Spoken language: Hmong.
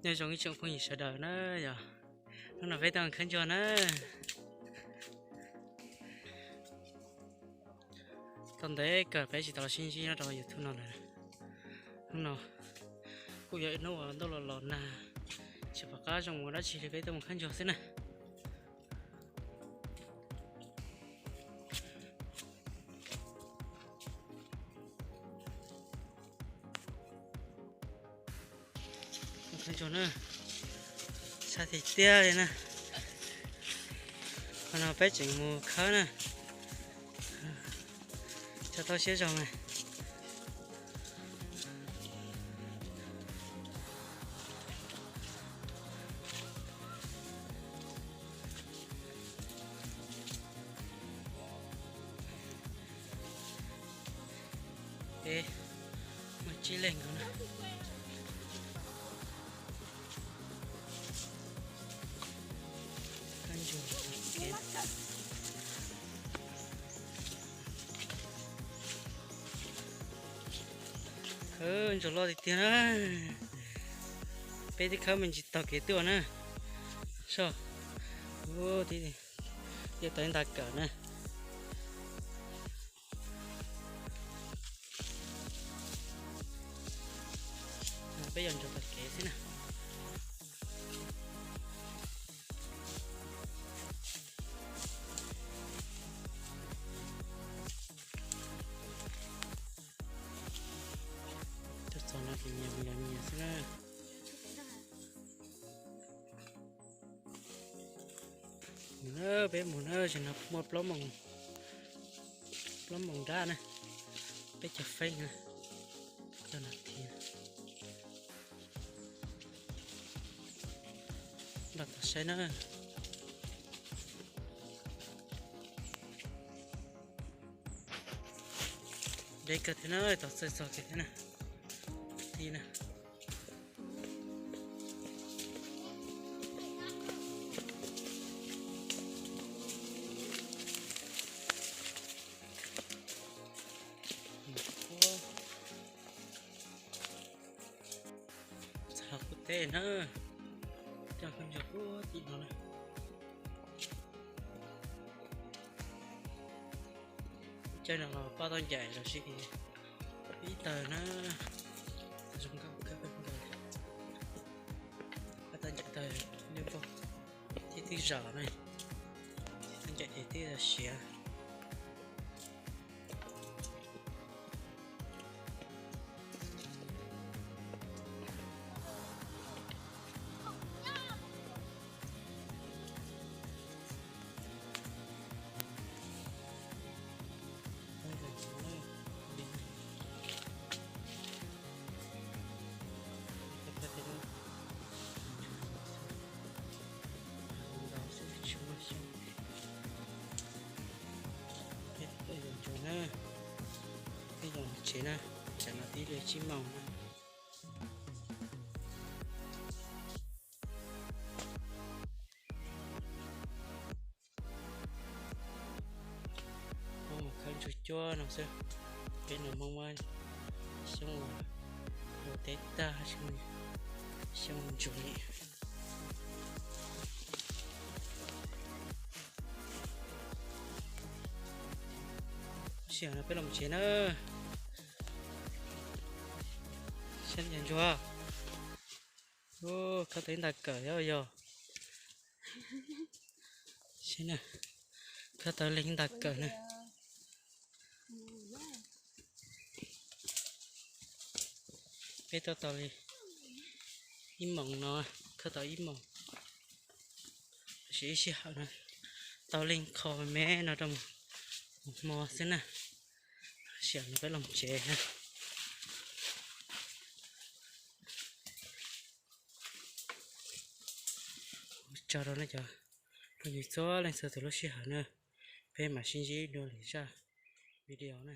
Nyob zoo ib tsoom phooj ywg sawv daws na yom, hnub no peb tuaj khawb ntsuag na. Tau ntev kawg peb tsis tau los sib ntsib nyob rau YouTube no lawm. Hnub no kuj yog ib hnub uas ntuj los los nag, tsis pom qab zoo ua dab tsi li, peb tuaj mus khawb ntsuag xwb na. Saib tiag tiag li na. Qhov no peb tseem mus khawb na. Tso tau siab zoo na. Peb muaj tsib leeg nkaus na. Khawb ntsuag loj tiag tiag na. Peb twb khawb me ntsis taug kev tuaj na. Soj, yog tau ib nta kawm na. Peb yog ntsuag taug kev xwb na. Tuaj txog no ces nyias mus yos nyias xwb na. Mus na, peb mus na, zaum no muaj plaub moos, plaub moos nrab na, peb caug feeb na, cov nas this. Npaj tau saib na. Deb kawg thiab na, tau txawj txog kiag thiab na. Ti na. Txog qub teb na, coj khaub ncaws puag tim no na. Caij no los pab tau ncaim los sis ib tawg na, zoo nkauj kawg nkaus. Pab tau ncaim tawg liab npog thiab twb zom na, tau ncaim ces twb siav. Peb yog ntsuag na, peb yog tsev na, tsam no twb li tsib moos na. Hmoob mus khawb ntsuag cuab no xwb, peb no Hmoob muab xyoob ua teb tag, xyoob ntsuag li. Sij hawm no peb los tsev na. Saib ntsuag, khawb tau ib nta kawm yog yog. Saib na, khawb tau li ib nta kawm na. Peb tuaj tau li ib moos no, khawb tau ib moos. Tab sis ib sij hawm no tau leej qho me me no rau mus hmo xwb na. Sij hawm no peb los tsev na. Ua tsaug rau nej cov phooj ywg txhua leej txhua tus lub sij hawm na. Peb mam sib ntsib dua lwm zaj video na.